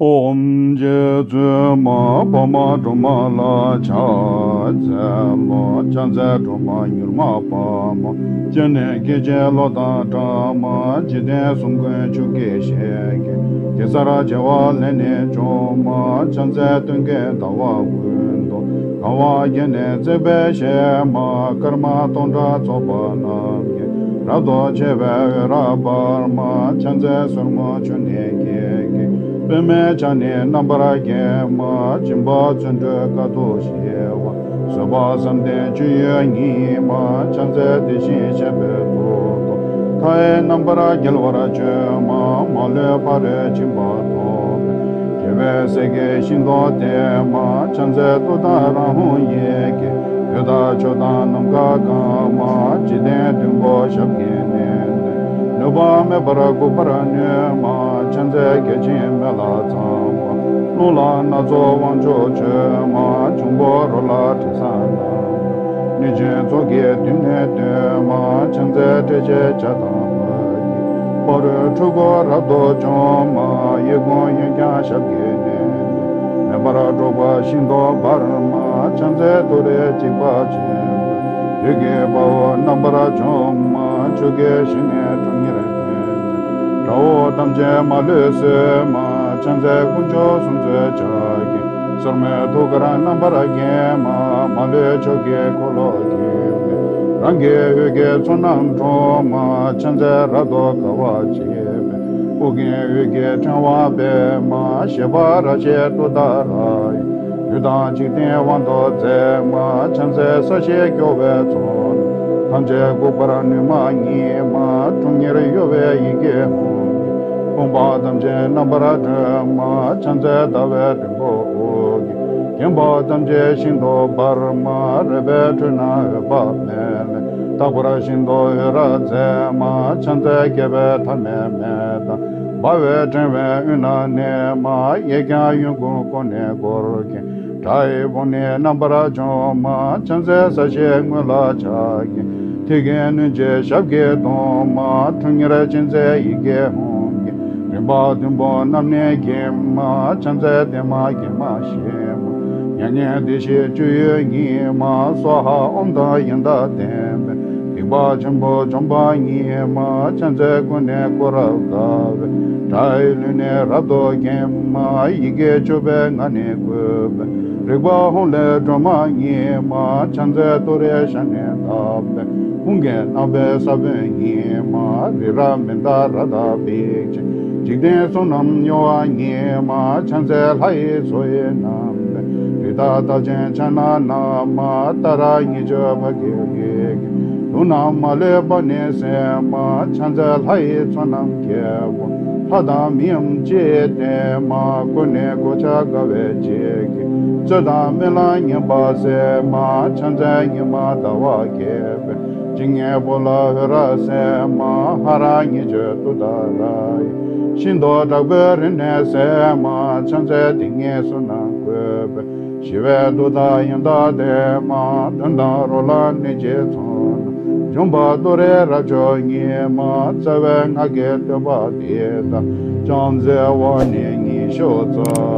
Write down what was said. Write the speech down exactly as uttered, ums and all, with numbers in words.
ཨོཾ་རྗེ་བཙུན་མ་འཕགས་མ་སྒྲོལ་མ་ལ་ཕྱག་འཚལ་ལོ། ཕྱག་འཚལ་སྒྲོལ་མ་མྱུར་མ་དཔའ་མོ། སྤྱན་ནི་སྐད་ཅིག་གློག་དང་འདྲ་མ། འཇིག་རྟེན་གསུམ་མགོན་ཆུ་སྐྱེས་ཞལ་གྱི། གེ་སར་བྱེ་བ་ལས་ནི་བྱུང་མ། ཕྱག་འཚལ་སྟོན་ཀའི་ཟླ་བ་ཀུན་ཏུ། གང་བ་བརྒྱ་ནི་བརྩེགས་པའི་ཞལ་མ། སྐར་མ་སྟོང་ཕྲག་ཚོགས་པ་རྣམས་ཀྱིས། རབ་ཏུ་ཕྱེ་བའི་འོད་རབ་འབར་མ། ཕྱག་འཚལ་སོར་མོ་ཆུ་ནས་སྐྱེས་ཀྱི། པདྨའི་ཕྱག་ནི་རྣམ་པར་བརྒྱན་མ། སྦྱིན་པ་བརྩོན་འགྲུས་དཀའ་ཐུབ་ཞི་བ། བཟོད་པ་བསམ་གཏན་སྤྱོད་ཡུལ་ཉིད་མ། ཕྱག་འཚལ་དེ་བཞིན་གཤེགས་པའི་ཐུགས་ཏོ། མཐའ་ཡས་རྣམ་པར་རྒྱལ་བར་སྤྱོད་མ། མ་ལུས་ཕ་རོལ་ཕྱིན་པ་ཐོབ་པའི། རྒྱལ་བའི་སྲས་ཀྱི་ཤིང་ཏོག་སྟེ་མ། ཕྱག་འཚལ་ཏུཏྟཱ་ར་ཧཱུྃ་ཡི་གེས། འོད་དང་ཆོས་དང་ནམ་མཁའ་གང་མ། འཇིག་རྟེན་བདུན་པོ་ཞབས་ཀྱིས་མནན་ཏེ། ལུས་པ་མེད་པར་འགུགས་པར་ནུས་མ། ཕྱག་འཚལ་བརྒྱ་བྱིན་མེ་ལྷ་ཚངས་པ། རླུང་ལྷ་སྣ་ཚོགས་དབང་ཕྱུག་མཆོད་མ། འབྱུང་པོ་རོ་ལངས་དྲི་ཟ་རྣམས། གནོད་སྦྱིན་ཚོགས་ཀྱིས་མདུན་ནས་བསྟོད་མ། ཕྱག་འཚལ་ཏྲཊ་ཅེས་བྱ་དང་བ་ཡི། ཕ་རོལ་འཁྲུལ་འཁོར་རབ་ཏུ་འཇོམས་མ། གཡས་བསྐུམ་གཡོན་བརྐྱང་ཞབས་ཀྱིས་མནན་ཏེ། མེ་འབར་འཁྲུགས་པ་ཤིན་ཏུ་འབར་མ། ཕྱག་འཚལ་ཏུ་རེ་འཇིགས་པ་ཆེན་པོས། བདུད་ཀྱི་དཔའ་བོ་རྣམ་པར་འཇོམས་མ། ཆུ་སྐྱེས་ཞལ་ནི་ཁྲོ་གཉེར་ལྡན་ཅིང་། དགྲ་བོ་ཐམས་ཅད་མ་ལུས་གསོད་མ། ཕྱག་འཚལ་དཀོན་མཆོག་གསུམ་མཚོན་ཕྱག་རྒྱའི། སོར་མོས་ཐུགས་ཀར་རྣམ་པར་བརྒྱན་མ། མ་ལུས་ཕྱོགས་ཀྱི་འཁོར་ལོ་བརྒྱན་ཏེ། རང་གི་འོད་ཀྱི་ཚོགས་རྣམས་འཁྲུགས་མ། ཕྱག་འཚལ་རབ་ཏུ་དགའ་བ་བརྗིད་པའི། ཨོ་རྒྱན་འོད་ཀྱི་ཕྲེང་བ་སྤེལ་མ། བཞད་པ་རབ་བཞད་ཏུཏྟཱ་ར་ཡིས། བདུད་དང་འཇིག་རྟེན་དབང་དུ་མཛད་མ། ཕྱག་འཚལ་ས་གཞི་སྐྱོང་བའི་ཚོགས་རྣམས། ཐམས་ཅད་འགུགས་པར་ནུས་མ་ཉིད་མ། ཁྲོ་གཉེར་གཡོ་བའི་ཡི་གེ་ཧཱུྃ་གིས། ཕོངས་པ་ཐམས་ཅད་རྣམ་པར་སྒྲོལ་མ། ཕྱག་འཚལ་ཟླ་བའི་མགོན་པོ་ཨོ་རྒྱན། བརྒྱན་པ་ཐམས་ཅད་ཤིན་ཏུ་འབར་མ། རལ་པའི་ཁྲོད་ན་འོད་དཔག་མེད་ལས། རྟག་པར་ཤིན་ཏུ་འོད་རབ་མཛད་མ། ཕྱག་འཚལ་རྒྱལ་པོའི་ཐ་མལ་མེ་དང་། འབར་བའི་ཕྲེང་བའི་དབུས་ན་གནས་མ། གཡས་བརྐྱང་གཡོན་བསྐུམ་ཀུན་ནས་བསྐོར་ཞིང་། དགྲ་ཡི་དཔུང་ནི་རྣམ་པར་འཇོམས་མ། ཕྱག་འཚལ་ས་གཞིའི་ངོས་ལ་ཕྱག་གི། མཐིལ་གྱིས་བསྣུན་ཅིང་ཞབས་ཀྱིས་བརྡུང་མ། ཁྲོ་གཉེར་ཅན་མཛད་ཡི་གེ་ཧཱུྃ་གིས། རིམ་པ་བདུན་པོ་རྣམས་ནི་འགེམས་མ། ཕྱག་འཚལ་བདེ་མ་དགེ་མ་ཞི་མ། མྱ་ངན་འདས་ཞི་སྤྱོད་ཡུལ་ཉིད་མ། སྭཱ་ཧཱ་ཨོཾ་དང་ཡང་དག་ལྡན་པས། སྡིག་པ་ཆེན་པོ་འཇོམས་པ་ཉིད་མ། ཕྱག་འཚལ་ཀུན་ནས་བསྐོར་རབ་དགའ་བའི། དགྲ་ཡི་ལུས་ནི་རབ་ཏུ་འགེམས་མ། ཡི་གེ་བཅུ་པའི་ངག་ནི་བཀོད་པའི། རིག་པ་ཧཱུྃ་ལས་སྒྲོལ་མ་ཉིད་མ། ཕྱག་འཚལ་ཏུ་རེའི་ཞབས་ནི་བརྡབས་པས། ཧཱུྃ་གི་རྣམ་པའི་ས་བོན་ཉིད་མ། རི་རབ་མནྡ་ར་དང་འབིགས་བྱེད། འཇིག་རྟེན་གསུམ་རྣམས་གཡོ་བ་ཉིད་མ། ཕྱག་འཚལ་ལྷ་ཡི་མཚོ་ཡི་རྣམ་པའི། རི་དྭགས་རྟགས་ཅན་ཕྱག་ན་བསྣམས་མ། ཏཱ་ར་གཉིས་བརྗོད་ཕཊ་ཀྱི་ཡི་གེས། དུག་རྣམས་མ་ལུས་པ་ནི་སེལ་མ། ཕྱག་འཚལ་ལྷ་ཡི་ཚོགས་རྣམས་རྒྱལ་པོ། ལྷ་དང་མིའམ་ཅི་ཡིས་བསྟེན་མ། ཀུན་ནས་གོ་ཆ་དགའ་བའི་བརྗིད་ཀྱིས། རྩོད་དང་རྨི་ལམ་ངན་པ་སེལ་མ། ཕྱག་འཚལ་ཉི་མ་ཟླ་བ་རྒྱས་པའི། སྤྱན་གཉིས་པོ་ལ་འོད་རབ་གསལ་མ། ཧ་ར་གཉིས་བརྗོད་ཏུཏྟཱ་ར་ཡིས། ཤིན་ཏུ་དྲག་པོའི་རིམས་ནད་སེལ་མ། ཕྱག་འཚལ་དེ་ཉིད་གསུམ་རྣམས་བཀོད་པའི། ཞི་བའི་མཐུ་དང་ཡང་དག་ལྡན་མ། གདོན་དང་རོ་ལངས་གནོད་སྦྱིན་ཚོགས། འཇོམས་པ་ཏུ་རེ་རབ་མཆོག་ཉིད་མ། རྩ་བའི་སྔགས་ཀྱི་བསྟོད་པ་འདི་དག །བྱང་མཛད་འོག་ནས་ཉི་ཤུ་རྩ།